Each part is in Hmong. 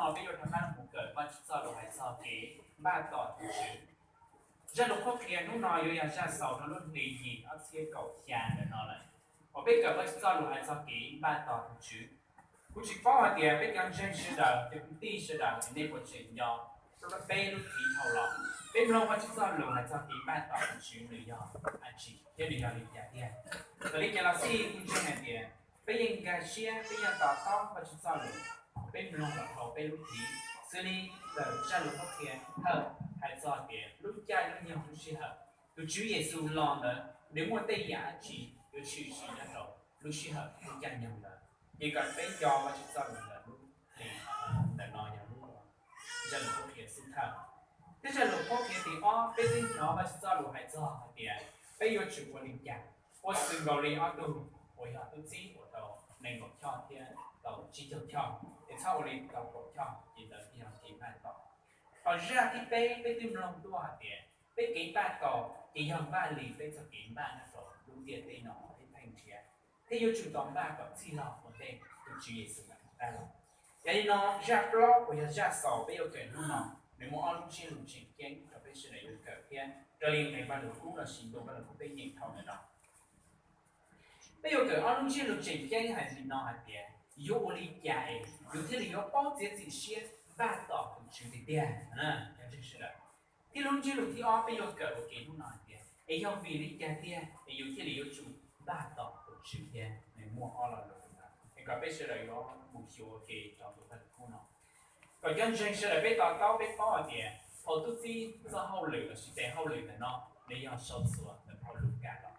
no peb yuav rov qab los mus kawm Vajtswv txoj lus hais txog kev npaj tos tus Tswv. Zaj lus qhuab qhia hnub no yuav yog zaj xaus rau lub hli yim ob txhiab kaum xya ntawm no lawm, uas peb kawm Vajtswv txoj lus hais txog kev npaj tos tus Tswv. Kuv tsis paub hais tias peb cov ntseeg sawv daws, cov kwv tij sawv daws, nej puas tseem nco peb lub hli dhau los, peb mloog Vajtswv txoj lus hais txog kev npaj tos tus Tswv nws yog dab tsi thiab nws yog li cas tiag. Raws li cas los xij, kuv ntseeg hais tias peb yeej nkag siab, peb yeej to taub Vajtswv txoj lus, peb mloog los dhau peb lub hli, xws li ntawm zaj lus qhuab qhia thawj hais txog tias lub caij lub nyoog lub sij hawm tus Tswv Yexus los ntawd nws muaj tej yam dab tsi yuav tshwm sim nyob rau lub sij hawm lub caij nyoog ntawd. Ces kom peb nco Vajtswv txoj lus ntawm lub hli, ntawm no yog lub zaj lus qhuab qhia xub thawj. Thiab zaj lus qhuab qhia tim ob, peb twb hnov Vajtswv txoj lus hais txog hais tias peb yuav tsum ua li cas, ua xws nkaus li ob tug uas yog tub txib uas tau nees nkaum choj thiab tau tsib caug choj, es txhob ua li tau kaum choj, ces ntawd yog kev npaj tos. Ho zaj thib peb, peb twb mloog tuaj hais tias peb kev npaj tos ces yog npaj li peb txoj kev npaj nyob rau lub ntiaj teb no peb pheej nrhiav, thiab yuav tsum tau npaj kom txhij log ua ntej tus Tswv Yexus mam rov qab los. Yog li no, zaj plaub uas yog zaj xaus peb yuav kawm hnub no, nws muaj ob lub ntsiab lus tseem ceeb rau peb sawv daws yuav kawm thiab raws li nqe Vaj Lus Kub lossis ntu Vaj Lus Kub peb nyeem dhau ntawm no. Peb yuav kawm ob lub ntsiab lus tseem ceeb hais li no hais tias yuav ua li cas es yus thiaj li yuav paub txiav txim siab npaj tos tus Tswv tiag tiag. Thiab lub ntsiab lus thib ob peb yuav kawm ua ke hnub no hais tias es yog vim li cas tiag es yus thiaj li yuav tsum npaj tos tus Tswv thiab. Nws muaj ob lo lus ntawd es kom peb sawv daws yuav mus xyuas ua ke rau ntu Vaj Lus Kub no, kom cov ntseeg sawv daws peb to taub peb paub hais tias thaum tub txib txoj hauj lwm lossis tes hauj lwm ntawm no, nws yog sau txuas ntawm phau Lukas los.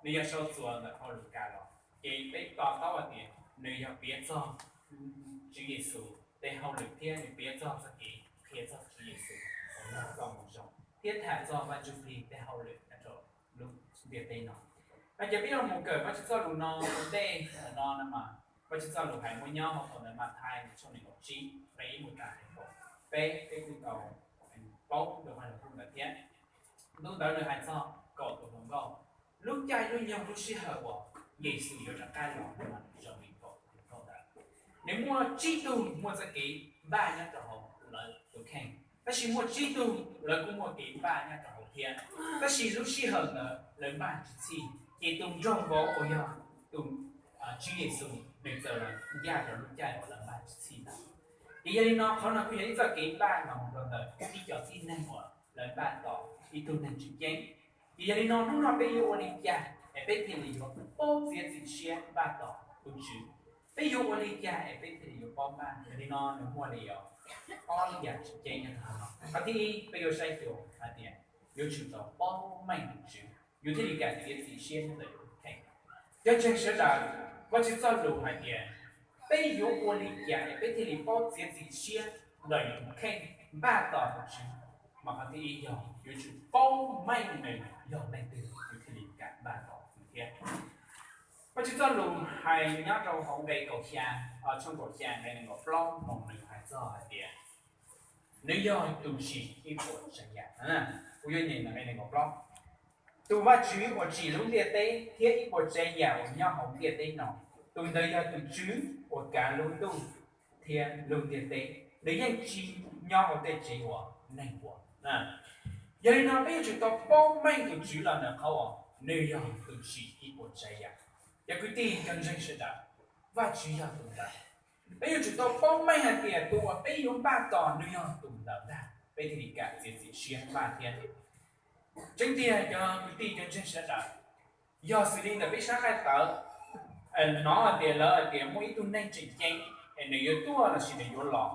Nws yog sau txuas ntawm phau Lukas los, ces peb to taub hais tias nws yog piav txog Tswv Yexus tes hauj lwm thiab nws piav txog txoj kev qhia txog Tswv Yexus uas yog txoj moo zoo thiab tham txog Vaj Ntsuj Plig tej hauj lwm nyob rau lub ntiaj teb no. No ces peb yuav los mus kawm Vajtswv txoj lus no ua ntej no no mas Vajtswv txoj lus hais muaj nyob hauv phau ntawv Mathais tshooj nees nkaum tsib nqe ib mus tas nqe kaum peb, peb kuj tau paub ntu Vaj Lus Kub ntawd thiab. Ntu ntawd nws hais txog kaum tus hluas nkauj, lub caij lub nyoog lub sij hawm uas Yexus yuav rov qab los mas nws zoo li kaum tus hluas nkauj ntawd. Nws muaj tsib tug muaj txoj kev npaj nyob rau hauv lawv tus kheej, tab sis muaj tsib tug lawv kuj muaj kev npaj nyob rau hauv thiab, tab sis lub sij hawm ntawd lawv npaj tsis txhij, ces tus nraug vauv uas yog tus Tswv Yexus nws txawm los ncaj rau lub caij uas lawv npaj tsis txhij ntawd. Ces yog li no qhov no kuj yog ib txoj kev npaj los mus rau ntawm ib co tib neeg uas lawv npaj tos ib tug neeg tseem ceeb. Ces yog li no hnub no peb yuav ua li cas es peb thiaj li yuav paub txiav txim siab npaj tos tus Tswv? Peb yuav ua li cas es peb thiaj li yuav paub npaj? Yog li no nws muaj li ob yam tseem ceeb nyob rau hauv no. Qhov thib ib peb yuav saib xyuas hais tias yuav tsum tau paub meej tus Tswv yus thiaj li kam txiav txim siab nyob ntawm yus lub kheej. Cov ntseeg sawv daws, Vajtswv txoj lus hais tias peb yuav ua li cas es peb thiaj li paub txiav txim siab ntawm yus tus kheej npaj tos tus Tswv? Mas qhov thib ib yog yuav tsum paub meej nws yog leej twg yus thiaj li kam npaj tos nws thiab. Vajtswv txoj lus hais nyob rau hauv nqe kaum xya, tshooj kaum xya nqe nees nkaum plaub no nws hais txog hais tias nws yog tus tsim ib puas tsav yam. Kuv yuav nyeem nqe nees nkaum plaub: Tus Vajtswv uas tsim lub ntiaj teb thiab ib puas tsav yam uas nyob hauv ntiaj teb no, tus ntawd yog tus Tswv uas kav lub ntuj thiab lub ntiaj teb, nws yeej tsis nyob hauv tej tsev uas neeg ua. Yog li no peb yuav tsum tau paub meej tus Tswv los ntawm qhov uas nws yog tus tsim ib puas tsav yam. Cov kwv tij cov ntseeg sawv daws, Vajtswv yog tus ntawd. Peb yuav tsum tau paub meej hais tias tus uas peb yuav npaj tos nws yog tus ntawd ntag, peb thiaj li kam txiav txim siab npaj thiab. Tseeb tiag cov kwv tij cov ntseeg sawv daws, yog xws li ntawm peb sab nqaij tawv, hnov hais tias lawv hais tias muaj ib tug neeg tseem ceeb es nws yuav tuaj lossis nws yuav los,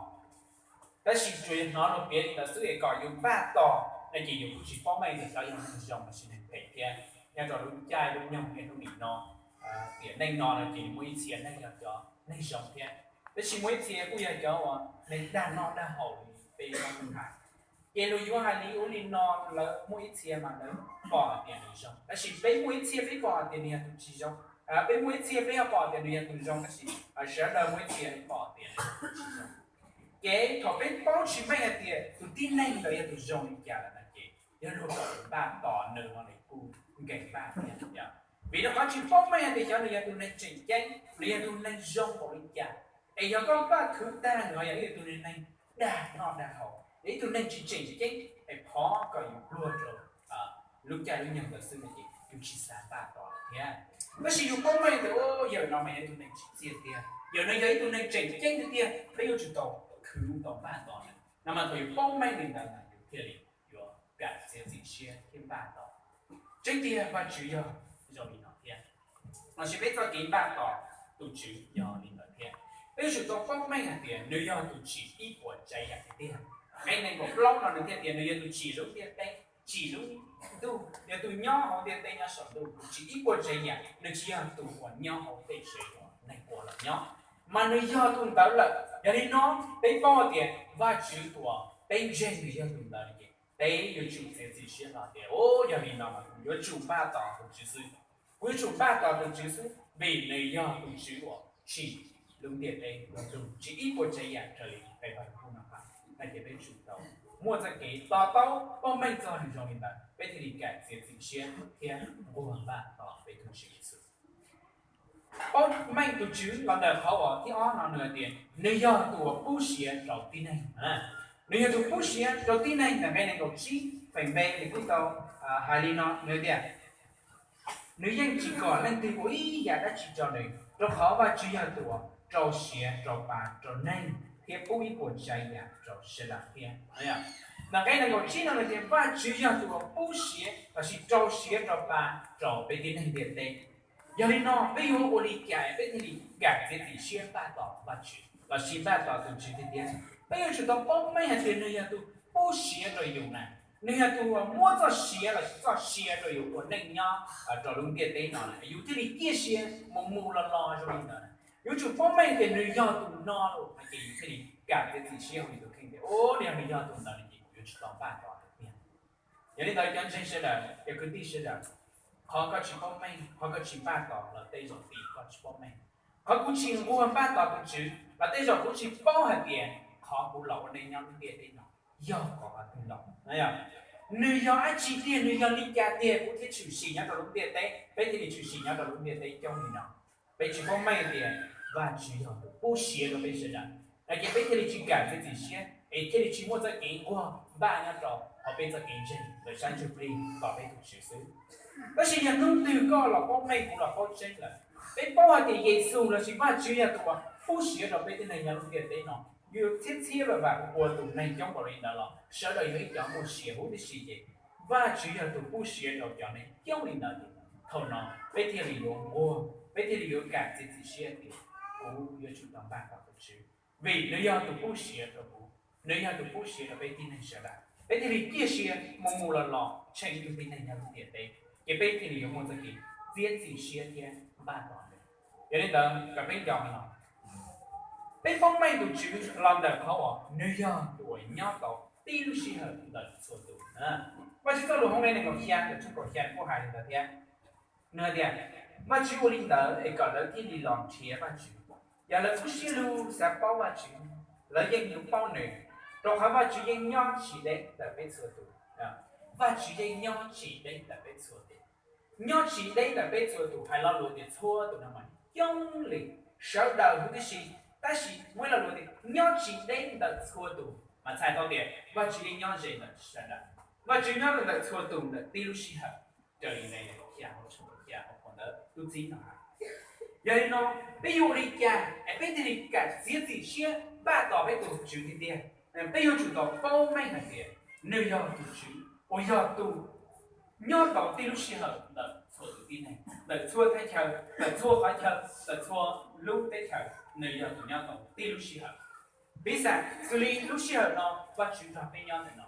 tab sis tsuas yog hnov luag piav li ntawd xwb es kom yus npaj tos no ces yus kuj tsis paub meej tias xyov yog neeg zoo lossis neeg phem thiab. Nyob rau lub caij lub nyoog niaj hnub nim no, tiam neej no no ces muaj ib txhia neeg yog cov neeg zoo thiab, tab sis muaj ib txhia kuj yog cov uas neeg dag noj dag haus li peb Hmoob hais. Ces luag yuav hais li ub li no, lawv muaj ib txhia mas lawv pom hais tias nws zoo, tab sis peb muaj ib txhia peb pom hais tias nws yog tus tsis zoo. Peb muaj ib txhia peb ho pom tias nws yog tus zoo, tab sis sawv daws muaj ib txhia pom tias nws yog tus tsis zoo. Ces thaum peb paub tsis meej hais tias tus tib neeg ntawd yog tus zoo li cas lawm no ces yog luag kom npaj tos nws no nws kuj nkees npaj thiab. Vim rau qhov tsis paub meej hais tias xyov nws yog tus neeg tseem ceeb, nws yog tus neeg zoo npaum li cas, Es yog koj npaj khwv tag los yog ib tug neeg dag noj dag haus, yog ib tug neeg tsis tseem ceeb, es phov kom yus pluag rau lub caij lub nyoog ntawd xwb no ces yus tsis xav npaj tos lawm thiab. Tab sis yus paub meej tias, o, yawm no mas yog ib tug neeg tsim txiaj tiag, yawm no yog ib tug neeg tseem ceeb tiag tiag, peb yuav tsum tau khwv tau npaj tos lawm no mas thaum yus paub meej li ntawd mas yus thiaj li yuav kam txiav txim siab thiab npaj tos. Tseeb tiag Vajtswv yog zoo li no thiab, los sis peb txoj kev npaj tos tus Tswv yog li ntawd thiab. Peb yuav tsum tau paub meej hais tias nws yog tus tsim ib puas tsav yam tiag tiag. Nqe nees nkaum plaub no nws thiaj tias nws yog tus tsim lub ntiaj teb, tsim lub ntuj, yog tus nyob hauv ntiaj teb nyob saum ntuj, tus tsim ib puas tsav yam, nws tsis yog tus uas nyob hauv tej tsev uas neeg ua los nyob, mas nws yog tus ntawd lawm. Yog li no peb paub tias Vajtswv tus uas peb ntseeg nws yog tus ntawd li ces peb yuav tsum txiav txim siab hlo tias, o, yog li no mas kuv yuav tsum npaj tos tus Tswv xwb. Kuv yuav tsum npaj tos tus Tswv xwb vim nws yog tus Tswv uas tsim lub ntiaj teb lub ntuj, tsim ib puas tsav yam raws li nqe Vajluskub no hais. No ces peb tsum tau muaj txoj kev to taub paub meej txog nws zoo li ntawd peb thiaj li kam txiav txim siab thiab nquag npaj tos peb tus Tswv Yexus. Paub meej tus Tswv los ntawm qhov uas thib ob no nws hais tias nws yog tus uas pub siav rau tib neeg. Nws yog tus pub siav rau tib neeg. Ntawm nqe nees nkaum tsib feem npe nws kuj tau hais li no, nws tias, nws yeej tsis kom leej twg ua ib yam dab tsi rau nws, rau qhov Vajtswv yog tus uas rau siav rau pa rau neeg thiab pub ib puas tsav yam rau sawv daws thiab. Ntawm nqe nees nkaum tsib no nws tias Vajtswv yog tus uas pub siav los sis rau siav rau pa rau peb tib neeg ntiaj teb. Yog li no peb yuav ua li cas peb thiaj li kam txiav txim siab npaj tos Vajtswv los sis npaj tos tus Tswv tiag tiag? Peb yuav tsum tau paub meej hais tias nws yog tus pub siav rau yus na, nws yog tus uas muab txoj sia los sis txoj sia rau yus ua neej nyob rau lub ntiaj teb no na, yus thiaj li ciaj sia mus mus los los zoo li ntawd na. Yuav tsum paub meej tias nws yog tus no lawm no ces yus thiaj li kam txiav txim siab ua li tus kheej tias, o, yog nws yog tus ntawd no ces kuv yuav tsum tau npaj tos tiag. Yog li ntawd cov ntseeg sawv daws, cov kwv tij sawv daws, qhov koj tsis paub meej, qhov koj tsis npaj tos los tej zaum vim koj tsis paub meej. Qhov kuv tsis nquag npaj tos tus Tswv los tej zaum kuv tsis paub hais tias qhov kuv los ua neej nyob lub ntiaj teb no yog qhov twg los. Nws yog dab tsi tiag, nws yog li cas tiag kuv thiaj tshwm sim nyob rau lub ntiaj teb, peb thiaj li tshwm sim nyob rau lub ntiaj teb coob li no. Peb tsis paub meej tias Vajtswv yog tus pub siav rau peb sawv daws, no ces peb thiaj li tsis kam txiav txim siab es thiaj li tsis muaj txoj kev nquag npaj nyob rau hauv peb txoj kev ntseeg ntawm sab ntsuj plig tos peb tus Tswv xwb. Tab sis yog hnub twg koj los paub meej, kuv los paub tseeb lawm, peb paub hais tias Yexus los sis Vajtswv yog tus uas pub siav rau peb tib neeg nyob lub ntiaj teb no, yus txhiab txhiab vam vam ua tus neeg coob npaum li ntawd los sawv daws yog ib cov muaj sia huv tib si ces Vajtswv yog tus pub siav rau cov neeg coob li ntawd ces thaum no peb thiaj li yuav nquag, peb thiaj li yuav kam txiav txim siab tias kuv yuav tsum tau npaj tos tus Tswv, vim nws yog tus pub siav rau kuv, nws yog tus pub siav rau peb tib neeg sawv daws, peb thiaj li ciaj sia mus mus los los tsheej ib tug tib neeg nyob lub ntiaj teb, ces peb thiaj li yuav muaj txoj kev txiav txim siab thiab npaj tos nws. Yog li ntawd kom peb nco no, peb paub meej tus Tswv los ntawm qhov uas nws yog tus uas nyob tau tib lub sij hawm ntawm txhua tus. Vajtswv txoj lus hauv nqe nees nkaum xya ntawm tshooj kaum xya kuj hais li ntawd thiab. Nws hais tias, Vajtswv ua li ntawd es kom lawv thiaj li los nrhiav Vajtswv. Yog lawv kub siab lug xav paub Vajtswv, lawv yeej yuav paub nws, rau qhov Vajtswv yeej nyob tsis deb ntawm peb txhua tus. Vajtswv yeej nyob tsis deb ntawm peb txhua tus. Nyob tsis deb ntawm peb txhua tus, hais lo lus tias txhua tus no mas coob li, sawv daws huv tib si, tab sis muaj ib lo lus tias nyob tsis deb ntawm txhua tus mas txhais tau tias Vajtswv yeej nyob ze ntawm sawv daws. Vajtswv nyob ntawm txhua tus ntawm tib lub sij hawm, raws li nqe nees nkaum xya hauv tshooj kaum xya hauv phau ntawv tub txib no hais. Yog li no, peb yuav ua li cas es peb thiaj li kam txiav txim siab npaj tos peb tus Tswv tiag tiag? Peb yuav tsum tau paub meej hais tias nws yog tus Tswv uas yog tus nyob tau tib lub sij hawm ntawm txhua tus tib neeg, ntawm txhua thaj chaw, ntawm txhua qhov chaw, ntawm txhua lub teb chaws, nws yog tus nyob tau tib lub sij hawm. Piv xam xws li lub sij hawm no Vajtswv nrog peb nyob ntawm no,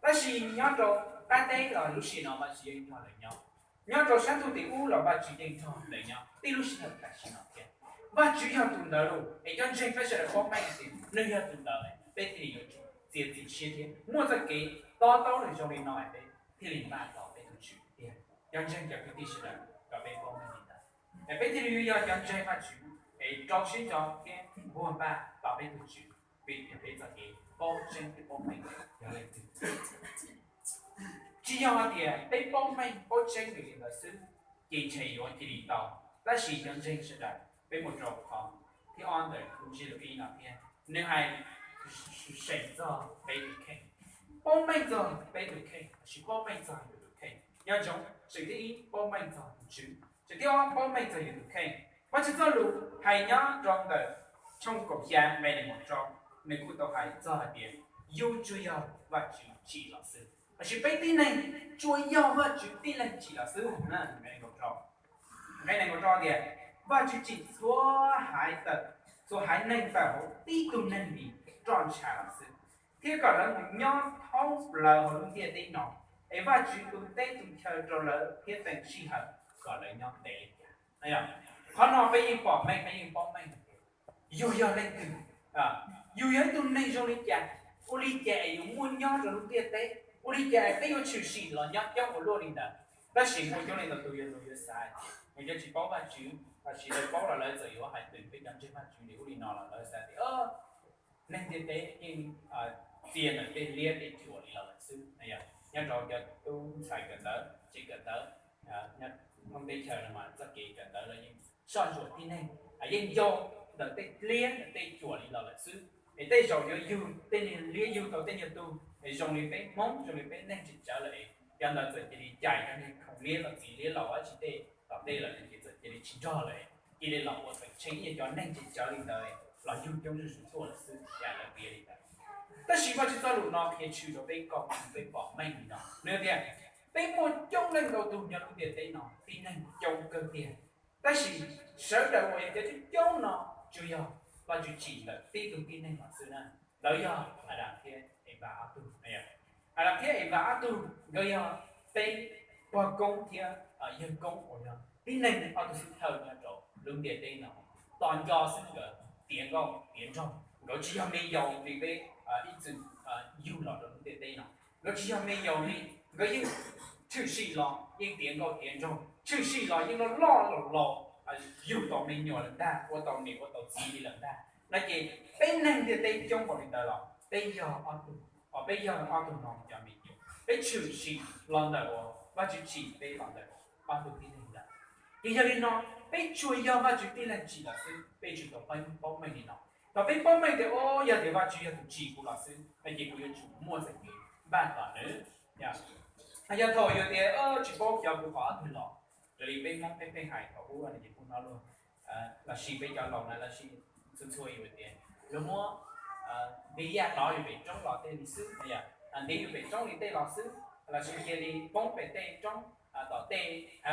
tab sis nyob rau qab teb los lub sij hawm no Vajtswv yeej nrog lawv nyob, nyob rau sab ntuj tim ub los Vajtswv yeej nrog lawv nyob tib lub sij hawm tam sim no thiab. Vajtswv yog tus ntawd lauj, es cov ntseeg peb sawv daws paub meej tias nws yog tus ntawd, peb thiaj li yuav tsum txiav txim siab thiab muaj txoj kev to taub nws zoo li no es peb thiaj li npaj tos peb tus Tswv tiag. Cov ntseeg cov kwv tij sawv daws, kom peb paub meej li ntawd es peb thiaj li yuav yog cov ntseeg Vajtswv es rau siab nco thiab nquag npaj tos peb tus Tswv, vim yog peb txoj kev paub tseeb thiab paub meej yog leej twg. Tsis yog hais tias peb paub meej paub tseeb nws li ntawd xwb ces ntshe yuav cia li tau, tab sis cov ntseeg sawv daws peb mus rau qhov Thib ob ntawm lub ntsiab lus ib no thiab, nws hais seem txog peb tus kheej, paub meej txog peb tus kheej, lossis paub meej txog yus tus kheej. Nyob ntsoov, seem thib ib paub meej txog tus Tswv, seem thib ob paub meej txog yus tus kheej. Vajtswv txoj lus hais nyob rau ntawm tshooj kaum xya nqe nees nkaum rau, nws kuj tau hais txog hais tias yus tsuas yog Vajtswv tsim los xwb, lossis peb tib neeg tsuas yog Vajtswv tib leeg tsim los xwb na. Nqe nees nkaum rau tias, Vajtswv tsim txhua haiv tawm, txhua haiv neeg tawm hauv tib tug neeg ris roj ntsha los xwb, thiab kom lawv mus nyob thoob plaws hauv lub ntiaj teb no, es Vajtswv tu teb tu chaw rau lawv thiab teem sij hawm kom lawv nyob ntev li cas. Qhov no peb yeej pom meej, peb yeej paub meej tias yus yog leej twg, yus yog ib tug neeg zoo li cas, ua li cas es yus muaj nyob rau lub ntiaj teb, ua li cas es peb yuav tshwm sim los nyob coob ua luaj li ntawd. Tab sis muaj coob leej ntau tus yog luag yuav xav tias nws cov tsis paub Vajtswv, lossis lawv paub los lawv txawm yuav hais twg, peb cov ntseeg Vajtswv li ub li no los lawv xav tias neeg ntiaj teb yeej txia ntawm tej liab tej cuam li los lawm xwb. Nyob rau cov tub ntxhais kawm ntawv, tsev kawm ntawv, thoob teb chaws no mas txoj kev kawm ntawv los yeej soj ntsuam tib neeg, yeej yau ntawm tej liab ntawm tej cuam li los lawm xwb. Es tej zaum yuav yug tej niag liab, yug tau tej niag tug es zoo li peb Hmoob, zoo li peb neeg tsis tsawv lawm es cov ntawd txawm cia li cais cov niag khoom liab los txiv liab los ua dab tsi tej tom ntej lawm ces txawm cia li tsis nrog lawm, cia li los ua tseem tsheej ib yam cov neeg tsis tsawv li ntawd los yug coob zuj zus tuaj lawm xwb, yam lawv piav li ntawd. Tab sis Vajtswv txoj lus no qhia tshwm rau peb, kom peb pom meej li no, nws tias peb muaj coob leej ntau tug nyob lub ntiaj teb no, tib neeg coob kawg tiag. Tab sis sawv daws uas yog cov coob coob no tsuas yog Vajtswv tsim ntawm tib tug tib neeg los xwb na. Lawv yog Adas thiab Evas ob tug. Adas thiab Evas ob tug nkawd yog peb pog koob thiab yawg koob uas yog tib neeg ob tug xib thawj nyob rau lub ntiaj teb no. Tos nco xwb nkawd tiav nkauj tiav nraug, nkawd tsis yog me yaus li peb ib txwm yug los rau lub ntiaj teb no. Nkawd tsis yog me yaus li, nkawd yeej tshwm sim los yeej tiav nkauj tiav nraug, tshwm sim los yeej loj loj laus laus, yug tau me nyuam lawm ntag, ua tau niam ua tau txiv li lawm ntag. No ces peb neeg ntiaj teb coob npaum li ntawd los peb yog ob tug, peb yog ob tug no cov me nyuam, peb tshwm sim los ntawm uas Vajtswv tsim peb los ntawm ob tug tib neeg ntawd. Ces yog li no, peb tsuas yog Vajtswv tib leeg tsim los xwb, peb tsum tau paub meej li no. Thaum peb paub meej tias, o, yog tias Vajtswv yog tus tsim kuv los xwb no ces kuv yuav tsum muaj txoj kev npaj tos nws. Yog thaum yus tias tsis paub xyov kuv pom ob tug los, raws li peb Hmoob peb pheej hais thaum ub no ces kuv hnov luag, lossis peb cov laus na, lossis txhua txhua yus tias luag muab ntiv yaj tov yus pem roob los tej li xwb, ntiv yus pem roob li tej los xwb, lossis cia li poob pem tej roob tom tej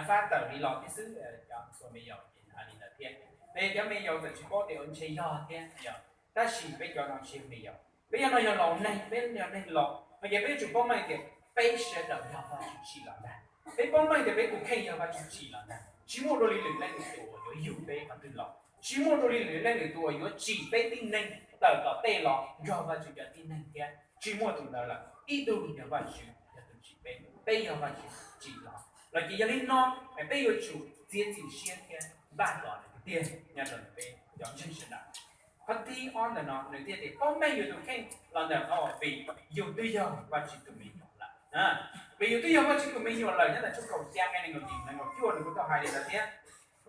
fab tawm li los tej xwb, cov txhua me yaus ces hais li ntawd thiab. Los yog cov me yaus txawm tsis paub tias ua ntshe yog thiab, tab sis peb cov no tsis yog me yaus, peb cov no yog laus neeg, peb yog neeg laus no ces peb yuav tsum paub meej tias peb sawv daws yog Vajtswv tsim los ntag. Peb paub meej tias peb tus kheej yog Vajtswv tsim los ntag, tsis muaj dua li lwm leej lwm tus uas yuav yug peb qhov twg los, tsis muaj dua li lwm leej lwm tus uas yuav tsim peb tib neeg tawm tom tej los nrog Vajtswv cov tib neeg thiab, tsis muaj tus ntawd lawm, ib tug yog Vajtswv yog tus tsim peb, peb yog Vajtswv tsim los. Los ces yog li no, peb yuav tsum txiav txim siab thiab npaj tos nws tiag tiag nyob rau peb cov ntseeg sawv daws. Qhov thib ob ntawm no nws thiaj tias paub meej yus tus kheej los ntawm qhov vim yus twb yog Vajtswv tus me nyuam lawm. Vim yus twb yog Vajtswv tus me nyuam lawm, nyob ntawm tshooj kaum xya nqe nees nkaum yim nees nkaum cuaj nws kuj tau hais li ntawd thiab.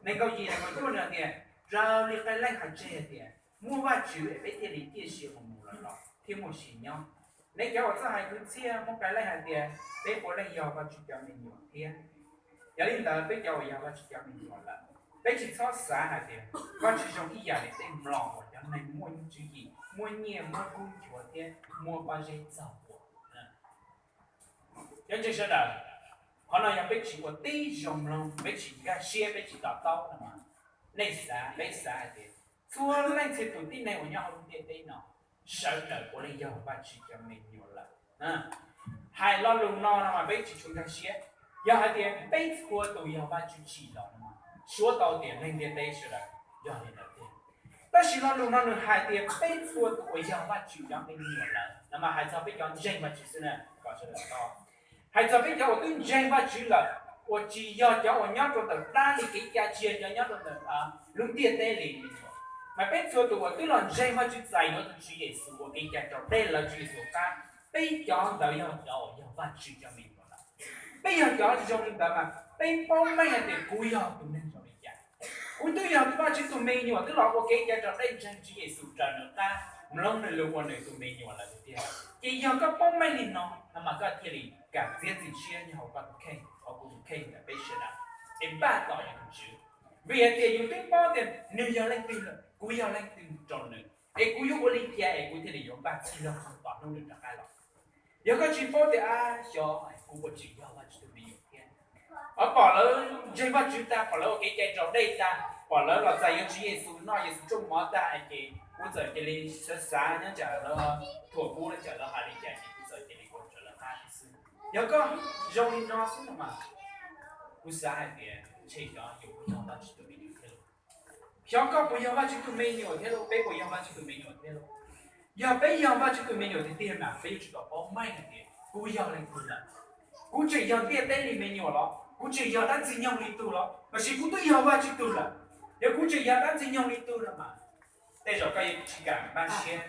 Nees nkaum yim nees nkaum cuaj nws tias, raws li qee leej hais tseg tias muaj Vajtswv es peb thiaj li ciaj sia mus mus los los thiab muaj sia nyob. Nej cov uas txawj hais kwv txhiaj, muaj qee leej hais tias peb puav leej yog Vajtswv cov me nyuam thiab. Yog li ntawd peb cov uas yog Vajtswv cov me nyuam lawm, peb tsis txhob xav hais tias Vajtswv zoo ib yam li tej mlom uas cov neeg muaj tswv yim, muaj nyiaj, muaj kub nchuav thiab muaj pob zeb txog ua. Cov ntseeg sawv daws, qhov no yog peb tsis ua tib zoo mloog, peb tsis nkag siab, peb tsis to taub no mas, nej xav, peb xav hais tias txhua leej txhia tus tib neeg uas nyob hauv lub ntiaj teb no, sawv daws puav leej yog Vajtswv cov me nyuam lawm. Hais lo lus no no mas peb tsis tshua nkag siab. Yog hais tias peb txhua tus yog Vajtswv tsim los no mas suav tau tias neeg ntiaj teb sawv daws yog li ntawd tiag. Tab sis lo lus no nws hais tias peb txhua tus uas yog Vajtswv cov me nyuam lawm no mas hais txog peb cov ntseeg Vajtswv xwb na, kom sawv daws to. Hais txog peb cov uas twb ntseeg Vajtswv lawm, uas tsis yog cov uas nyob rau ntawm dab li kev cai, tsis yog cov nyob rau ntawm lub ntiaj teb li, mas peb txhua tus uas twb los ntseeg Vajtswv txais yuav tus Tswv Yexus ua kev cai raus dej, lawv Tswv Yexus qab, peb cov ntawd yog cov uas yog Vajtswv cov me nyuam lawm. Peb yog cov zoo li ntawd mas peb paub meej hais tias kuv yog tus neeg zoo li cas. Kuv twb yog Vajtswv tus me nyuam twb los ua kev cai raus dej ntseeg Tswv Yexus raws nws qab, mloog nws lus ua nws tus me nyuam lawm tiag. Ces yog koj paub meej li no no mas koj thiaj li kam txiav txim siab nyob hauv koj tus kheej, hauv kuv tus kheej ntawm peb sawv daws, es npaj tos yus tus Tswv. Vim hais tias yus twb paub tias nws yog leej twg lawm, kuv yog leej twg rau nws, es kuv yuav ua li cas es kuv thiaj li yuav npaj txhij log tos hnub nws rov qab los. Yog koj tsis paub tias ab xyov kuv puas tseem yog Vajtswv tus me nyuam thiab, pom lawv ntseeg Vajtswv tag, pom lawv ua kev cai raus dej tag, pom lawv los txais yuav Tswv Yexus, noj Yexus rooj mov tag es ces kuv txawm cia li xav xav nyob tsam lawv thuam kuv los tsam lawv hais li cas ces kuv txawm cia li ua raws lawv qab xwb. Yog koj zoo li no xwb no mas, kuv xav hais tias ntshe xyov yus puas yog Vajtswv tus me nyuam thiab lauj. Xyov koj puas yog Vajtswv tus me nyuam thiab lauj, peb puas yog Vajtswv tus me nyuam thiab lauj. Yog peb yog Vajtswv tus me nyuam tiag tiag mas peb yuav tsum tau paub meej hais tias kuv yog leej twg lawm. Kuv tseem yog ntiaj teb li me nyuam los, kuv tseem yog dab ntxwg nyoog li tug los, tab sis kuv twb yog Vajtswv tug lawm. Yog kuv tseem yog dab ntxwg nyoog li tug no mas, tej zaum koj yuav tsis kam npaj siab,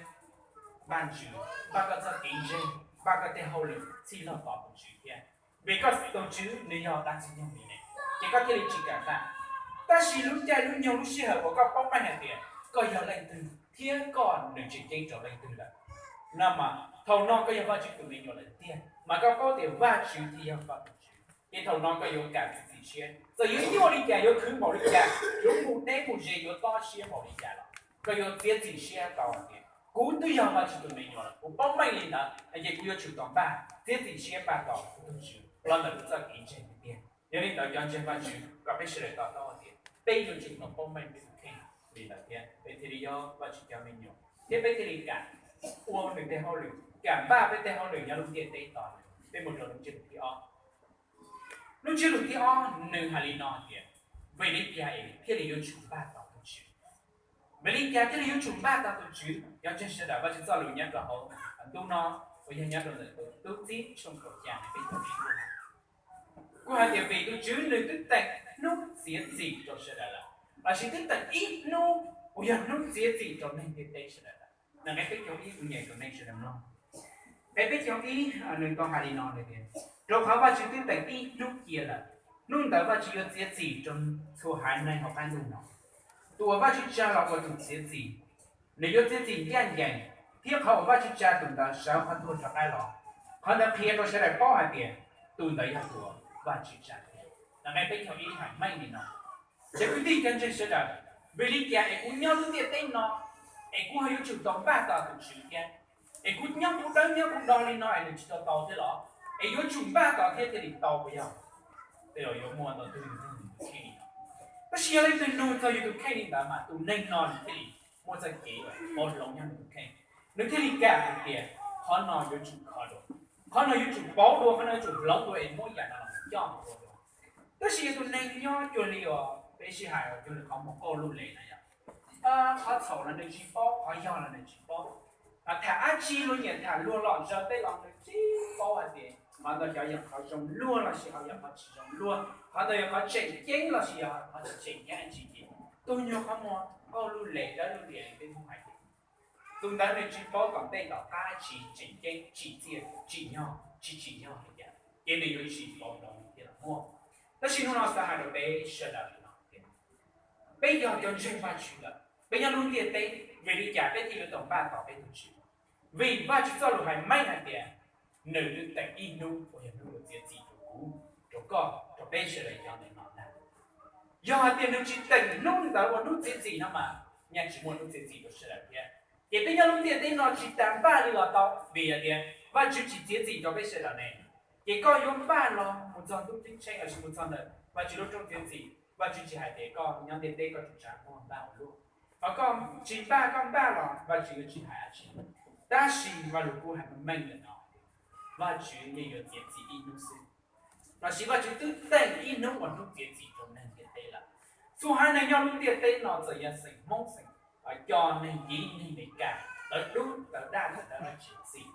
npaj ntsws, npaj koj txoj kev ntseeg, npaj koj tej hauj lwm txhij log tos tus Tswv thiab. Vim koj tus Tswv nws yog dab ntxwg nyoog li ne, ces koj thiaj li tsis kam npaj. Tab sis lub caij lub nyoog lub sij hawm uas koj paub meej hais tias koj yog leej twg thiab koj nws tseem ceeb rau leej twg lawm, no mas thaum no koj yog Vajtswv tus me nyuam lawm tiag mas koj paub tias Vajtswv thiaj yog koj tus Tswv. Ces thaum no koj yuav kam txiav txim siab, txawm yuav nyuaj li cas, yuav khwv npaum li cas, yuav mus deb mus ze, yuav tob siab npaum li cas los koj yuav txiav txim siab tau hais tias kuv twb yog Vajtswv tus me nyuam lawm, kuv paub meej li ntawd ces kuv yuav tsum tau npaj txiav txim siab npaj tos kuv tus Tswv los ntawm kuv txoj kev ntseeg tiag tiag. Yog li ntawd cov ntseeg Vajtswv, kom peb sawv daws to taub hais tias peb yuav tsum tau paub meej peb tus kheej li ntawd thiab peb thiaj li yog Vajtswv cov me nyuam, thiab peb thiaj li kam ua nws tej hauj lwm, kam npaj peb tej hauj lwm nyob lub ntiaj teb tos nws. Peb mus rau lub ntsiab lus thib ob. Lub ntsiab lus thib ob nws hais li no hais tias, vim li cas es thiaj li yuav tsum npaj tos tus Tswv? Vim li cas thiaj li yuav tsum npaj tos tus Tswv? Cov ntseeg sawv daws, Vajtswv txoj lus nyob rau hauv ntu no uas yog nyob rau ntawm tus Tub Txib tshooj kaum xya, peb caug ib, kuj hais tias vim tus Tswv nws twb teem hnub txiav txim rau sawv daws lawm, lossis twb teem ib hnub uas yog hnub txiav txim rau neeg ntiaj teb sawv daws lawm. Nqe peb caug ib kuv nyeem rau nej sawv daws mloog. Nqe peb caug ib nws tau hais li no tias, rau qhov Vajtswv twb teem ib hnub cia lawm, hnub ntawd Vajtswv yuav txiav txim rau txhua haiv neeg hauv qab ntuj no. Tus uas Vajtswv tsa los ua tus txiav txim, nws yuav txiav txim ncaj ncees, thiab qhov uas Vajtswv tsa tus ntawd sawv qhov tuag rov qab los. Qhov ntawd qhia rau sawv daws paub hais tias tus ntawd yog tus uas Vajtswv tsa thiab. Nqe peb caug ib hais meej li no. Cov kwv tij cov ntseeg sawv daws, vim li cas es kuv nyob lub ntiaj teb no es kuv ho yuav tsum tau npaj tos tus Tswv thiab? Es kuv nyob kuv dawb nyob kuv do li no es nws tsis tau tau thiab los? Es yuav tsum npaj tos thiab thiaj li tau puas yog? Tej zaum yuav muaj ntau tus nug li no. Tab sis yog leej twg nug txog yus tus kheej li ntawd mas tus neeg no nws thiaj li muaj txoj kev pauv hloov nyob nws tus kheej. Nws thiaj li kam hais tias qhov no yuav tsum kho dua, qhov no yuav tsum pauv dua, qhov no yuav tsum hloov dua es muab yam no los coj mus ua dua. Tab sis yog tus neeg nyob cuag li uas peb sib hais uas cuag li qhov muag qauj luj les na yom, qhov txhaum los nws tsis paub, qhov yog los nws tsis paub. Tham dab tsi luag nyiam tham luag lom zem tej los nws tsis paub hais tias qhov ntawd xyov yog qhov zoo luag lossis ho yog qhov tsis zoo luag, qhov ntawd yog qhov tseem ceeb lossis yog qhov tsis tseem ceeb dab tsi ces tus nyuag qhov muag qauj luj les dawb luj lias li peb Hmoob hais ces tus ntawd nws tsis paub tom ntej tom qab tsis tseem ceeb, tsim txiaj tsim nyog tsis tsim nyog li cas, ces nws yuav tsis pauv hloov thiab los muaj. Tab sis hnub no xav hais rau peb sawv daws li no tias, peb yog cov ntseeg Vajtswv lawm, peb nyob lub ntiaj teb, vim li cas peb thiaj yuav tau npaj tos peb tus Tswv? Vim Vajtswv txoj lus hais meej hais tias nws twb teem ib hnub uas yog hnub uas txiav txim rau kuv, rau koj, rau peb sawv daws cov ntawm no ntag. Yog hais tias nws tsis teem hnub ntawd ua hnub txiav txim no mas nyaj tsis muaj hnub txiav txim rau sawv daws thiab. Ces peb nyob lub ntiaj teb no tsis tas npaj li los tau, vim hais tias Vajtswv tsis txiav txim rau peb sawv daws ne. Ces koj yuav npaj los mus txog ntuj ceeb tsheej lossis mus txog ntawm Vajtswv lub rooj txiav txim, Vajtswv tsis hais tias koj nyob ntiaj teb koj tsuas tsav muag npaj ua luaj. Ho koj tsis npaj, koj npaj los Vajtswv yuav tsis hais dab tsi. Tab sis Vajluskub hais meej meej lawm no, Vajtswv yeej yuav txiav txim ib hnub xwb, lossis Vajtswv twb teem ib hnub ua hnub txiav txim rau neeg ntiaj teb lawm. Txhua haiv neeg nyob lub ntiaj teb no txawm yog xeem Hmoob, xeem, cov neeg Yiv, neeg Meskas, tawv dub tawv daj, tawv dab tsi los xij,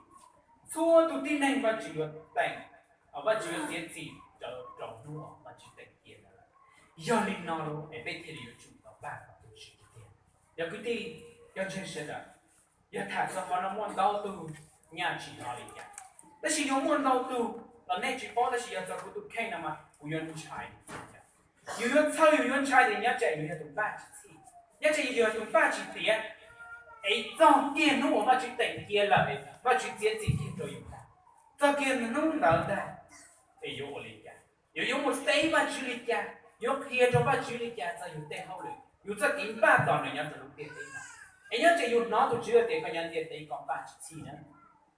txhua tus tib neeg Vajtswv yuav teem, Vajtswv yuav txiav txim rau, rau hnub uas Vajtswv teem cia ntawd lawm. Yog li no es peb thiaj li yuav tsum tau npaj tos tus Tswv tiag tiag. Yog kwv tij, yog ntseeg sawv daws, yog tham txog qhov no muaj ntau tug nyaj tsis hnov li cas, tab sis yuav muaj ntau tug los nej tsis paub, tab sis yog txog kuv tus kheej no mas kuv yuav ntshai li cas. Yus yuav txhawj, yus yuav ntshai tias nyob tsam yus yog tus npaj tsis txhij, nyob tsam yus yog tus npaj tsis tiav, es txog kiag hnub uas Vajtswv teem cia lawm, Vajtswv txiav txim kiag rau yus ntag, txog kiag hnub ntawd ntag, es yuav ua li cas? Yus yuav mus teb Vajtswv li cas? Yuav qhia rau Vajtswv li cas txog yus tej hauj lwm, yus txoj kev npaj tos nws nyob rau lub ntiaj teb no? Es nyob tsam yus hnov tus Tswv hais tias koj nyob ntiaj teb koj npaj tsis txhij na,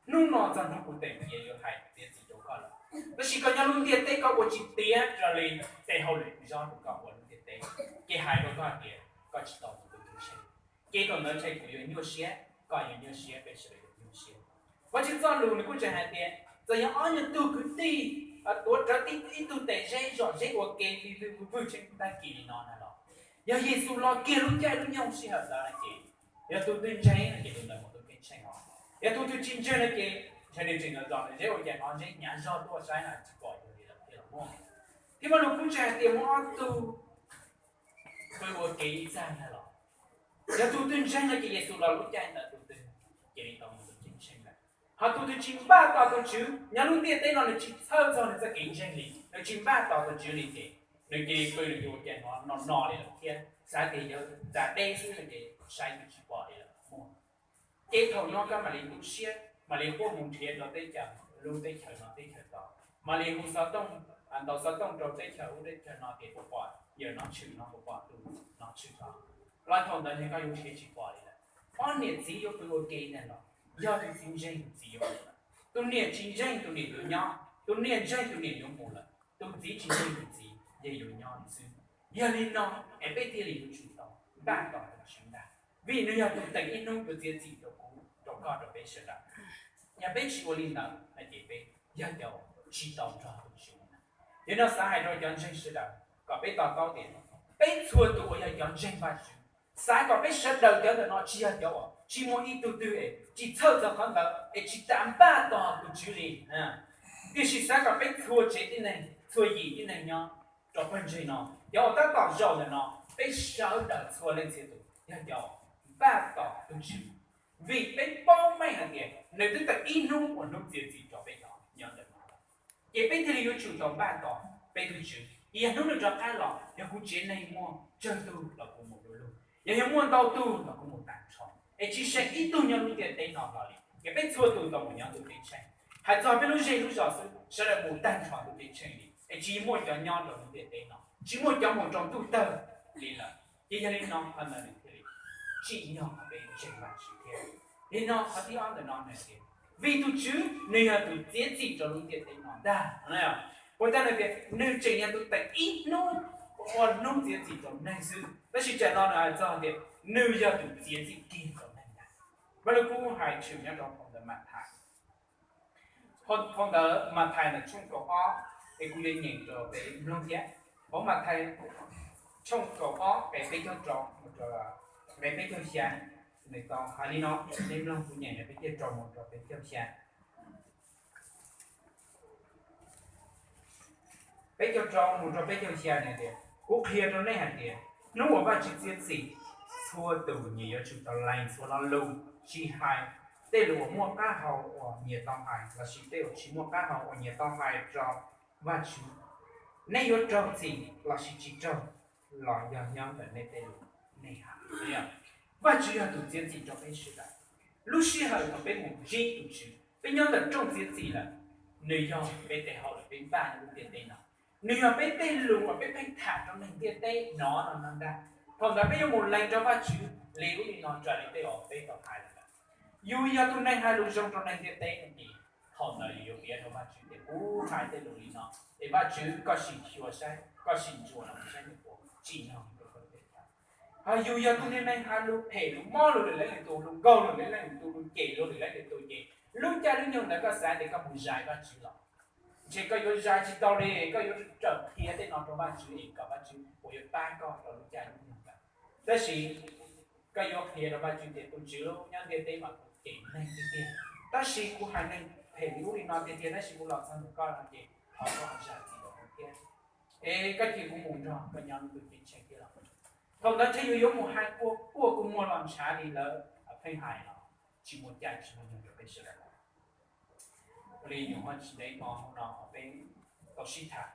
hnub no txog hnub kuv teem cia yuav hais txiav txim rau koj lawm, tab sis koj nyob lub ntiaj teb koj ua tsis tiav raws li tej hauj lwm zoo rau koj ua lub ntiaj teb, ces hais rau koj hais tias koj tsis tau tus Tswv tseg. Ces thaum ntawd ntshai kuv yuav nyuaj siab, koj yuav nyuaj siab, peb sawv daws yuav nyuaj siab. Vajtswv txoj lus nws kuj tseem hais tias txawm yog ob nyuag tug kwv tij tuav rawv ib tug tes zeb zom zeb ua ke li lwj vwg vwg tseeb tag kis li no na los, yog Yexus los kiag lub caij lub nyoog sij hawm ntawd no ces yog tus twg ntseeg no ces tus ntawd mus tus kev tsheej os. Yog tus twg tsis ntseeg no ces ntshe nws tseem zom zeb ua cas hnov zeb hnyav zog tuaj saib no tsis pom yus li lawm thiab los muaj. Thiab Vajluskub tseem hais tias muaj ob tug pw ua ke ib txaj ntag los, yog tus twg ntseeg no ces Yexus los lub caij ntawd tus twg cia li tau mus tus kev tsheej lawm. Ho tus twg tsis npaj tos tus Tswv nyob lub ntiaj teb no, nws tsis txhawj txog nws txoj kev ntseeg li, nws tsis npaj tos tus Tswv li ces nws cia li pw nws ua cas hnov no no li lawm thiab xav tias yog txav deb xwb no ces saib twb tsis pom li lawm muaj. Ces thaum no koj mam li tu siab, mam li quaj mus nrhiav rau teb chaws, lub teb chaws no teb chaws tod, mam li hu xov tooj, ntaus xov tooj rau teb chaws ub teb chaws no tias puas pom yawm no tshwm no, puas pom tus no tshwm tod. Los thaum ntawd ntshe koj yuav nrhiav tsis pom li lawm. Ob niam txiv yuav pw ua ke ntag los, yog tus txiv ntseeg tus txiv yuav mus lawm, tus niam tsis ntseeg tus niam yuav nyob, tus niam ntseeg tus niam yuav mus lawm, tus txiv tsis ntseeg tus txiv yeej yuav nyob xwb. Yog li no es peb thiaj li yuav tsum tau npaj tos tus Tswv ntag, vim nws yog tus teem ib hnub yuav txiav txim rau kuv rau koj rau peb sawv daws. Yog peb tsis ua li ntawd no ces peb yog cov tsis tau nrog tus Tswv ntag. Yog no xav hais rau cov ntseeg sawv daws kom peb to taub tias peb txhua tus uas yog cov ntseeg Vajtswv, xav kom peb sawv daws cov ntawm no tsis yog cov uas tsis muaj ib tug twg es tsis txhawj txog qhov ntawd es tsis tas npaj tos tus Tswv li. Tiam sis xav kom peb txhua tsev tib neeg, txhua yim tib neeg nyob rau pawg ntseeg no, cov uas tab tom zaum ntawm no, peb sawv daws txhua leej txhia tus yog cov npaj tos tus Tswv, vim peb paub meej hais tias nws twb tau ib hnub uas hnub txiav txim rau peb cov nyob ntawm no lawm. Ces peb thiaj li yuav tsum tau npaj tos peb tus Tswv, yog hnub nws rov qab los, yog kuv tsev neeg muaj tsawg tug los kuv mus du lug, yog yog muaj ntau tug los kuv mus tag nrho, es tsis seem ib tug nyob lub ntiaj teb no hlo li. Ces peb txhua tus tau mus nyob tus teb tsheej. Hais txog peb lub zej lub zos xwb, sawv daws mus tag nrho tus teb tsheej li, es tsis muaj cov nyob rau lub ntiaj teb no, tsis muaj cov mus rau ntuj tawg li lawm. Ces yog li no qhov ntawd nws thiaj li tsim nyog qhov peb ntseeg Vajtswv thiab. Li no qhov thib ob ntawm no nws tias, vim tus Tswv nws yog tus txiav txim rau lub ntiaj teb no ntag. Puas tau nws tias nws tseem yog tus teem ib hnub ua hnub txiav txim rau neeg xwb, tab sis tsam no nws hais txog tias nws yog tus txiav txim kiag rau neeg ntag. Vaj Lug Kub hais tshwm nyob rau phau ntawv Mathais, phau ntawv Mathais ntawm tshooj kaum ob, es kuv yuav nyeem rau peb mloog thiab. Phau Mathais tshooj kaum ob nqe peb caug rau mus rau nqe peb caug xya, nws tau hais li no, nej mloog kuv nyeem nqe peb caug rau mus rau peb caug xya. Peb caug rau mus rau peb caug xya nws tias, kuv qhia rau nej hais tias hnub uas Vajtswv txiav txim, txhua tus nyias yuav tsum tau lees txhua lo lus, tsis hais tej lus uas muaj qab hau uas nyias tau hais lossis tej uas tsis muaj qab hau uas nyias tau hais rau Vajtswv. Nej yuav raug txim lossis tsis raug los yog nyob ntawm nej tej lus nej hais. Vajtswv yog tus txiav txim rau peb sawv daws. Lub sij hawm thaum peb mus ntsib tus Tswv, peb nyob ntawm rooj txiav txim lawm, nws yog peb tej hauj lwm peb npaj nyob lub ntiaj teb no, nws yog peb tej lus uas peb pheej tham rau neeg ntiaj teb hnov no no ntag. Thaum ntawd peb yuav mus lees rau Vajtswv li ub li no raws li tej uas peb tau hais lawm ntag. Yus yog tus neeg hais lus zoo rau neeg ntiaj teb no ces thaum ntawd yus yuav piav rau Vajtswv tias kuv hais tej lus li no es Vajtswv koj sim xyuas saib, koj sim ntsuas los saib nws puas tsim nyog rau koj tej chaw. Ho yus yog tus niag neeg hais lus phem lus mob lus lwm leej lwm tus, lus nkaug lus lwm leej lwm tus, lus cem lus lwm leej lwm tus ces lub caij lub nyoog ntawd koj xav tias koj mus zais Vajtswv los ntshe koj yuav zais tsis tau li, koj yuav tsum tawm qhia tej no rau Vajtswv es kom Vajtswv puas yuav pab koj rau lub caij lub nyoog ntawd. Tab sis koj yuav qhia rau Vajtswv tias tus Tswv, nyob ntiaj teb mas kuv cem neeg tiag tiag, tab sis kuv hais neeg phem li ub li no tiag tiag, tab sis kuv los txog ntawm koj no ces thov koj zam txim rau kuv thiab, es koj cia kuv mus nrog koj nyob lub ntuj ceeb tsheej thiab los. Thaum ntawd ntshe yus yuav mus hais ua kuj muag los ntshav li lawv pheej hais los tsis muaj caij tsis muaj nyoog rau peb sawv daws. Li nyuam qhuav tsis ntev no hauv no peb tau sib tham,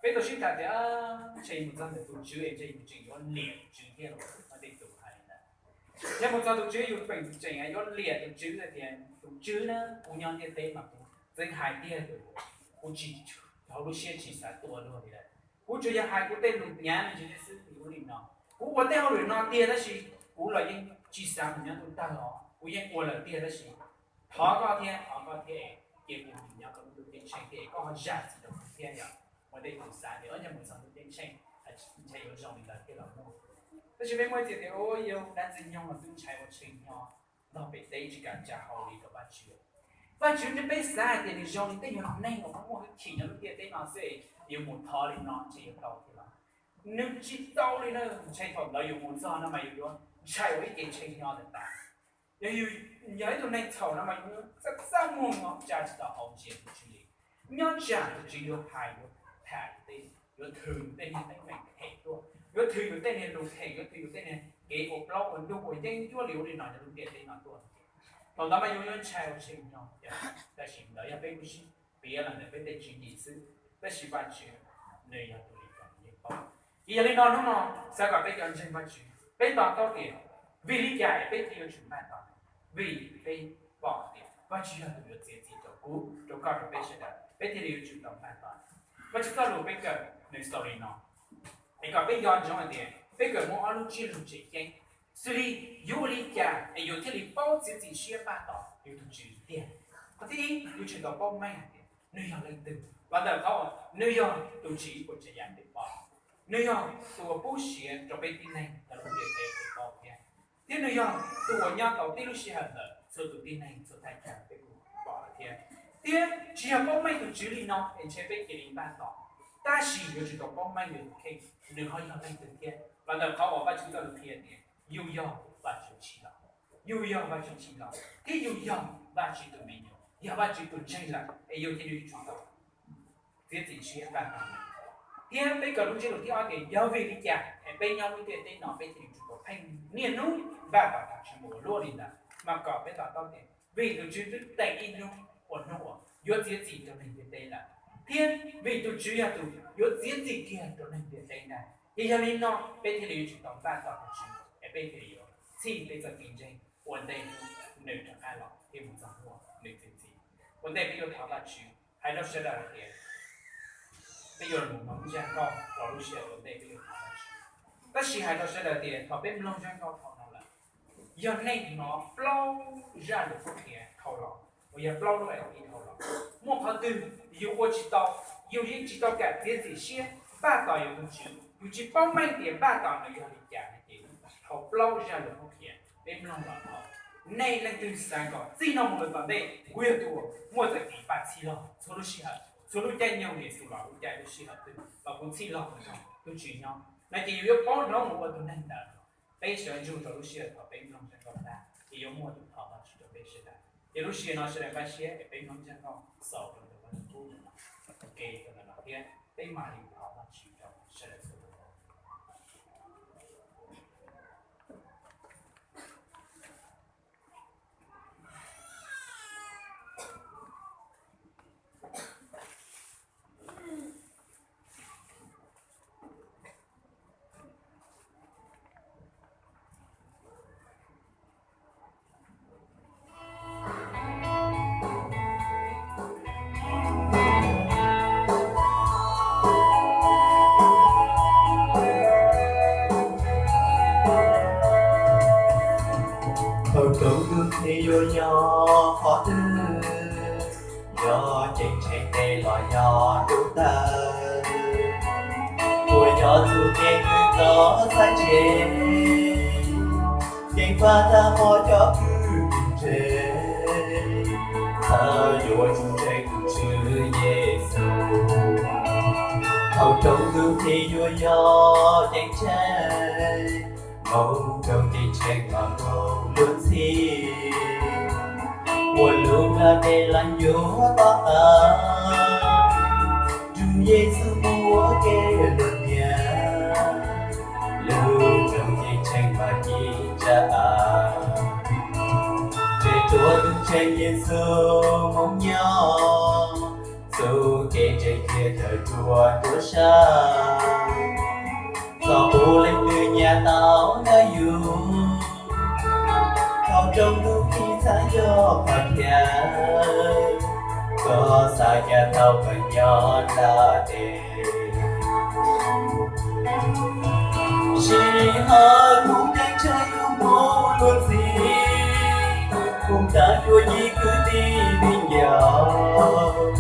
Peb tau sib tham tias ntshe mus txog ntawm tus Tswv es ntshe yus tseem yuav liam tus Tswv thiab los, muaj tej tus hais li ntawd. Yog mus txog tus Tswv yus tseem yuav liam tus Tswv tias tus Tswv na, kuv nyob ntiaj teb mas kuv txeev hais tiag tias kuv tsis, hauv lub siab tsis xav tua luag li lawm. Kuv tsuas yog hais kuv tej lus hnyav me ntsis xwb, kuv li no, kuv ua tej hauj lwm no tiag tab sis kuv los yeej tsis xav mus nyob ntuj tawg os, kuv yeej ua lawm tiag tab sis thov koj thiab, thov koj thiab, cia kuv mus nyob koj lub ntuj ceeb tsheej thiab, koj ho zam txim rau kuv thiab yom. Ua tej tus xav tias yog mus txog ntuj ceeb tsheej ntshe yuav zoo li ntawd thiab los muaj. Tab sis peb muaj txiv tias yog dab ntxwg nyoog los twb ntshai ua tshee nyo, nrog pem teb tsis kam tsa hau li rau Vajtswv. Vajtswv nws, peb xav hais tias nws zoo li tej nyuag neeg uas muaj hwj chim nyob lub ntiaj teb no xwb, yuav mus thov li no ntshe yuav tau thiab los? Nws tsis tau li na, ntshe thaum ntawd yus mus txog no mas yus yuav ntshai ua ib ce tshee nyo tas tas. Yog yus yog ib tug neeg txhaum no mas yus txaj txaj muag no tsa tsis tau hau ntsia tus Tswv li. Nyob tsam tus Tswv yuav hais yuav tham yus tej, yuav thwm yus tej niag teeb meem phem tuaj, yuav thwm yus tej niag lus phem, yuav thwm yus tej niag kev ua plaub ua ntug uas yeeb ncuab li ua li no nyob lub ntiaj teb no tuaj. Thaum ntawd mas yus yuav ntshai ua tshee nyo, tab sis ntawd yog peb kuj sib piav los ntawm peb tej tswv yim xwb, tab sis Vajtswv nws yog tus li kom yeej paub. Ces yog li no hnub no xav kom peb cov ntseeg Vajtswv peb to taub tias vim li cas es peb thiaj yuav tsum npaj tos, vim peb pom tias Vajtswv yog tus yuav txiav txim rau kuv, rau koj, rau peb sawv daws, peb thiaj li yuav tsum tau npaj tos. Vajtswv txoj lus peb kawm nws xaus li no, es kom peb nco ntsoov hais tias peb kawm muaj ob lub tsib lub tseem ceeb, xws li yuav ua li cas es yus thiaj li paub txiav txim siab npaj tos yus tus Tswv tiag. Qhov thib ib, yuav tsum tau paub meej hais tias nws yog leej twg, los ntawm qhov uas nws yog tus tswv uas tsav yam tes pom, nws yog tus uas pub siav rau peb tib neeg rau lub ntiaj teb peb paub thiab, thiab nws yog tus uas nyob tau tib lub sij hawm ntawm txhua tus tib neeg txhua thaj chaw peb kuj pom lawm thiab. Thiab tsis yog paub meej tus Tswv li no es ntshe peb cia li npaj tos, tab sis yuav tsum tau paub meej yus tus kheej nws ho yog leej twg thiab, los ntawm qhov uas Vajtswv txoj lus qhia tias yus yog Vajtswv tsim los, yus yog Vajtswv tsim los thiab yus yog Vajtswv tus me nyuam, yog Vajtswv tus ntseeg lawm es yus thiaj li yuav tsum tau txiav txim siab npaj tos. Thiab peb kawm lub ntsiab lus thib ob tias yog vim li cas es peb nyob lub ntiaj teb no peb thiaj li tsum tau pheej niaj hnub npaj tos tus Tswv mus ua luaj li ntawd, mas kom peb to taub tias vim tus Tswv twb teem ib hnub ua hnub uas yuav txiav txim rau neeg ntiaj teb lawm, thiab vim tus Tswv yog tus yuav txiav txim kiag rau neeg ntiaj teb ntag. Ces yog li no peb thiaj li yuav tsum tau npaj tos tus Tswv es peb thiaj li yuav txhij peb txoj kev ntseeg ua ntej hnub nws rov qab los thiab mus txog hnub nws txiav txim. Ua ntej peb yuav thov Vajtswv, hais rau sawv daws hais tias peb yuav los mloog zaj nkauj rau lub sij hawm ua ntej peb yuav thov Vajtswv. Tab sis hais rau sawv daws tias thaum peb mloog zaj nkauj dhau no lawm, yog nej hnov plaub zaj lus qhuab qhia dhau los, uas yog plaub lub A O I dhau los, muaj qhov twg yus ua tsis tau, yus yeej tsis tau kam txiav txim siab npaj tos yus tus Tswv, yus tsis paub meej tias npaj tos nws yog li cas no ces, thaum plaub zaj lus qhuab qhia peb mloog los thaum, nej leej twg xav kom txij no mus lawm tom ntej kuv yog tus uas muaj txoj kev npaj txhij log txhua lub sij hawm, txhua lub caij nyoog Yexus los lub caij lub sij hawm twg los kuv txhij log mus nrog tus Tswv nyob no ces yus yuav paub hloov mus ua tus neeg ntawd. Peb sawv ntsug rau lub sij hawm thaum peb mloog zaj nkauj tag ces yuav muaj tus thov Vajtswv rau peb sawv daws. Ces lub sij hawm no sawv daws npaj siab es peb mloog zaj nkauj xaus rau ntawm Vajtswv txoj lus, ua ke rau ntawm no thiab peb mam li thov Vajtswv rau sawv daws txhua tus. Thaum rooj ntuj phem yuav yog qhov twg, yog ceeb tsheej tes los yog ntuj tawg, puas yog txuj kev kws txoj xaiv tseg, ceev faj tag hmo cov kwv tij ntse, txhawm yuav tsum ntseeg tus Tswv Yexus. Thaum rooj ntuj phem yuav yog ceeb tsheej, moo rau ceeb tsheej mas nkaum luag ntxhi, ua lub nplaj teb leej yuav tom qab, nrug Yexus mus ua ke luag niam, lub rooj ceeb tsheej mas ci ntsa, nres ruaj tus ntseeg Yexus moo nyob, Tus kev ntseeg cia tawm tuaj nruab sab, txog puv leej twg nyiam tau ntawm yus. Thaum rooj ntuj qhib txhab yog qhov chaw, koj xav cas tau kawm nyob nram tes. Sij hawm kuv ceeb tsheej yus mus luag ntxhi, kuv tag cuag yim kwv tij viv ncaus,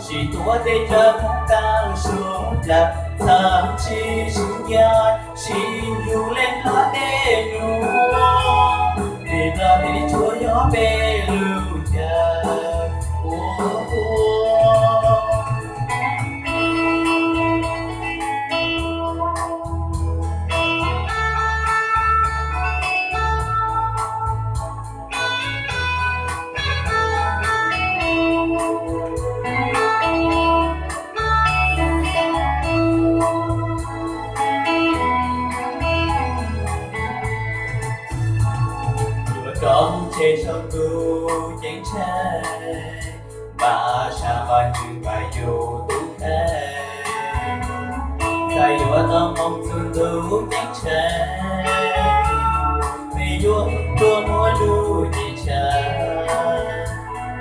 sib tuav tej tsawg mus tag suav dlawg, txhaj tsis sib ncaim sib yug li hlob dej nuav, vim Nplog teb tsuas yog peb lub caij ua ua. Yuav rov mus tseg saum ntuj ceeb tsheej, npaj sab Vajtswv npaj yus tub qhe, txhaj yuav tau moo txug ntuj ceeb tsheej. Peb yuav tuaj muaj lub ceeb tsheej,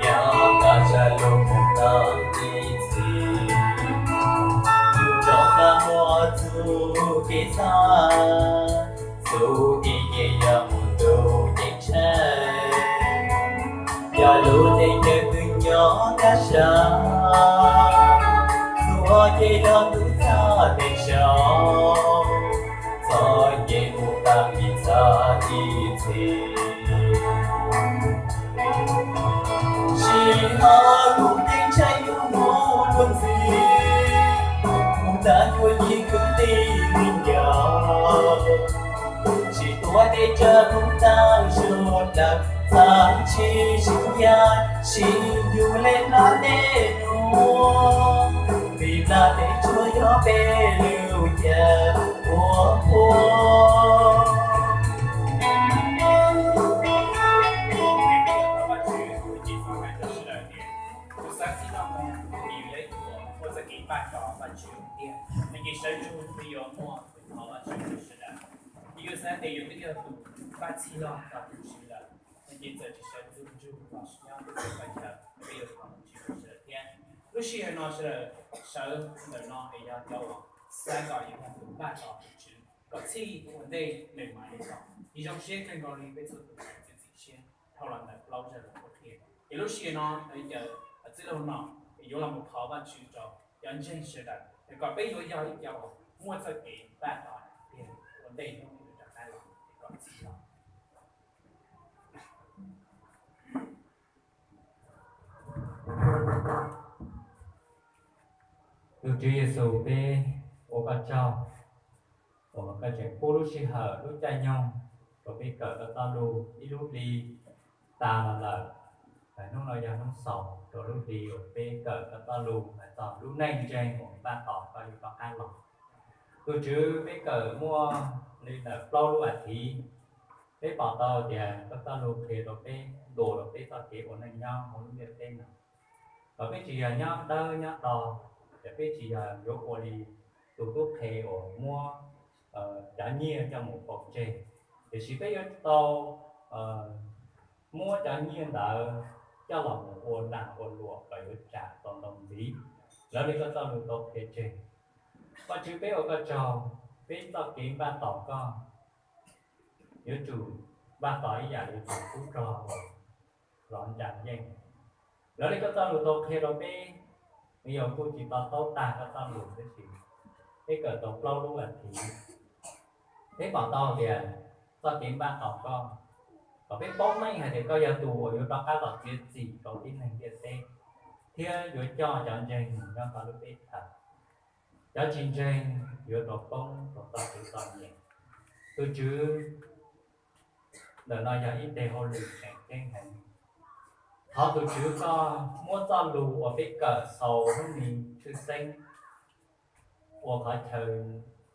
nyob tau sab lub moog tau ib txhis. Yus rov qab muaj txuj kev xav, txuj kev ces yog mus ntuj ceeb tsheej. Yog lub teb chaws twg nyob kaj sab, txuj ces yog ntuj txhab teb sau, txoj kev mus tau ib txhis ib txhis. Sij hawm kuv ceeb tsheej yus mus luag ntxhi, kuv tag cuag yim kwv tij viv ncaus, sib tuav tej tsawg mus tag suav dlawg, txhaj tsis sib ncaim sib yug li hlob dej nuav, vim Nplog teb tsuas yog peb lub caij ua ua. Kuv xav txij no mus ces yus yog ib tug uas muaj txoj kev npaj tos Vajtswv tiag, no ces sawv ntsug peb yuav muaj tus thov Vajtswv rau sawv daws. Ces yus xav tias yus twb yog tus npaj txhij log tos tus Tswv lawm, no ces txawm tsis sawv ntsug los sis nyob peb txhua qhov chaw peb yuav thov Vajtswv rau sawv daws thiab. Lub sij hawm no sawv daws sawv ntawm no es yog cov uas xav kom yus yog tus npaj tos tus Tswv kom txhij ua ntej nws mam li los. Ces zoo siab kawg nkaus li peb txhua tus txiav txim siab dhau los ntawm plaub zaj lus qhuab qhia. Ces lub sij hawm no lawv caw txwj laug no yuav los mus thov Vajtswv rau cov ntseeg sawv daws kom peb yuav yog ib co muaj txoj kev npaj tos tiag ua ntej hnub nws rov qab los es kom txhij los. Tus Tswv Yexus, peb ua koj tsaug uas koj tseem pub lub sij hawm lub caij nyoog rau peb kawm koj txoj lus ib lub hli tas los lawm. Hnub no yog hnub xaus rau lub hli uas peb kawm koj txoj lus hais txog lub neej ntseeg uas npaj tos koj yuav rov qab los. Tus Tswv, peb kawm muaj li ntawm plaub lub as thiv, peb pom tau tias koj txoj lus qhia rau peb, ntuas rau peb txoj kev ua neej nyob hauv lub ntiaj teb no, kom peb tsis yog nyob dawb nyob do, ces peb tsis yog yuav ua li tus tub qhe uas muab cov nyiaj coj mus faus tseg, tiam sis peb yuav tau muab cov nyiaj ntawd coj los mus ua dag ua luam kom yuav tsam tau ntau ntxiv. Lawv li koj txoj lus tau qhia tseg. Vajtswv, peb ua koj tsaug, peb txoj kev npaj tos koj yuav tsum npaj tos ib yam li tus tub rog uas los ntsas yeej. Lawv li koj txoj lus tau qhia rau peb, nws yog kuj tsis to taub tag koj txoj lus tab sis peb kawm tau plaub lub as thiv, peb pom tau tias txoj kev npaj tos koj, kom peb paub meej hais tias koj yog tus uas yuav rov qab los txiav txim rau tib neeg ntiaj teb, thiab yuav coj cov ntseeg nyob tau lub teb chaws. Cov tsis ntseeg yuav rov poob rau txoj kev txom nyem. Tus Tswv, ntawm no yog ib teg hauj lwm tseem ceeb heev. Thov tus Tswv koj muab txoj lus uas peb kawm xaus hnub no tshwj xeeb ua qhov chaw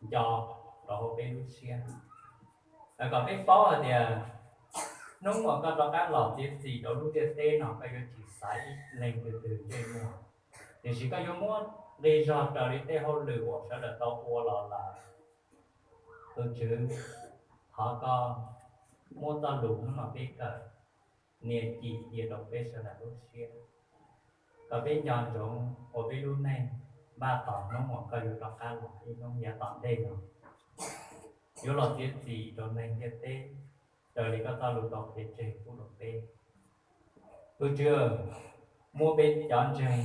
nco rau hauv peb lub siab, kom peb paub hais tias hnub uas koj rov qab los txiav txim rau lub ntiaj teb no koj yuav tsis xaiv ib leeg twg twg ntsej muag. Tiam sis koj yuav muab nqi zog raws li tej hauj lwm uas sawv daws tau ua los lawm. Tus Tswv, thov koj muab txoj lus hnub no peb kawm nias cim cia rau peb sawv daws lub siab, kom peb nco ntsoov ua peb lub neej npaj tos hnub uas koj yuav rov qab los ib hnub yav tom ntej no, yuav los txiav txim rau neeg ntiaj teb raws li koj txoj lus tau qhia tseg pub rau peb. Tus Tswv, muab peb cov ntseeg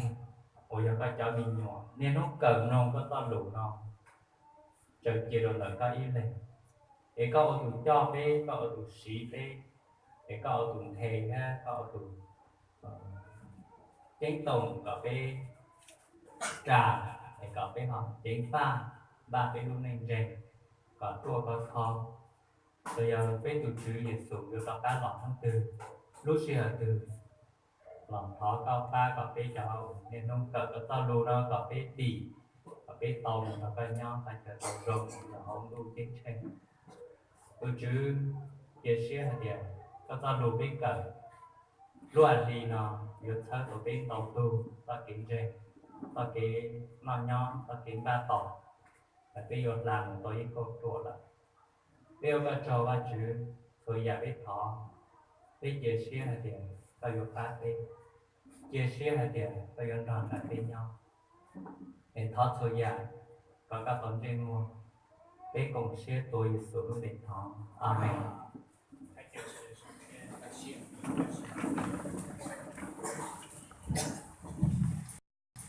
uas yog koj cov me nyuam niaj hnub kawm mloog koj txoj lus no tsaws cia rau ntawm koj ib leeg, es koj ua tus coj peb, koj ua tus siv peb, es koj ua tus nthe thiab koj ua tus ceeb toom kom peb ras, es kom peb ho ceev faj npaj peb lub neej ntseeg kom ruaj khov kho. Txawm yog peb tus Tswv Yexus yuav rov qab los hnub twg, lub sij hawm twg los thov koj pab kom peb cov niaj hnub kawm koj txoj lus no kom peb dim, kom peb tau mus nrog koj nyob teb chaws tau zoo los hauv ntuj ceeb tsheej. Tus Tswv, cia siab hais tias koj txoj lus peb kawm lub hli no yuav txhawb tau peb ntau tug txoj kev ntseeg, txoj kev noj nyob, txoj kev npaj tos, es peb yuav hla mus tau ib kauj ruam lawm. Peb ua koj tsaug Vajtswv, txhua yam peb thov, peb cia siab hais tias koj yuav pab peb, cia siab hais tias koj yuav nrog nraim peb nyob. Es thov txhua yam kom koj tau ntsej muag. Peb koom siab tuav Yexus lub npe thov, Amees.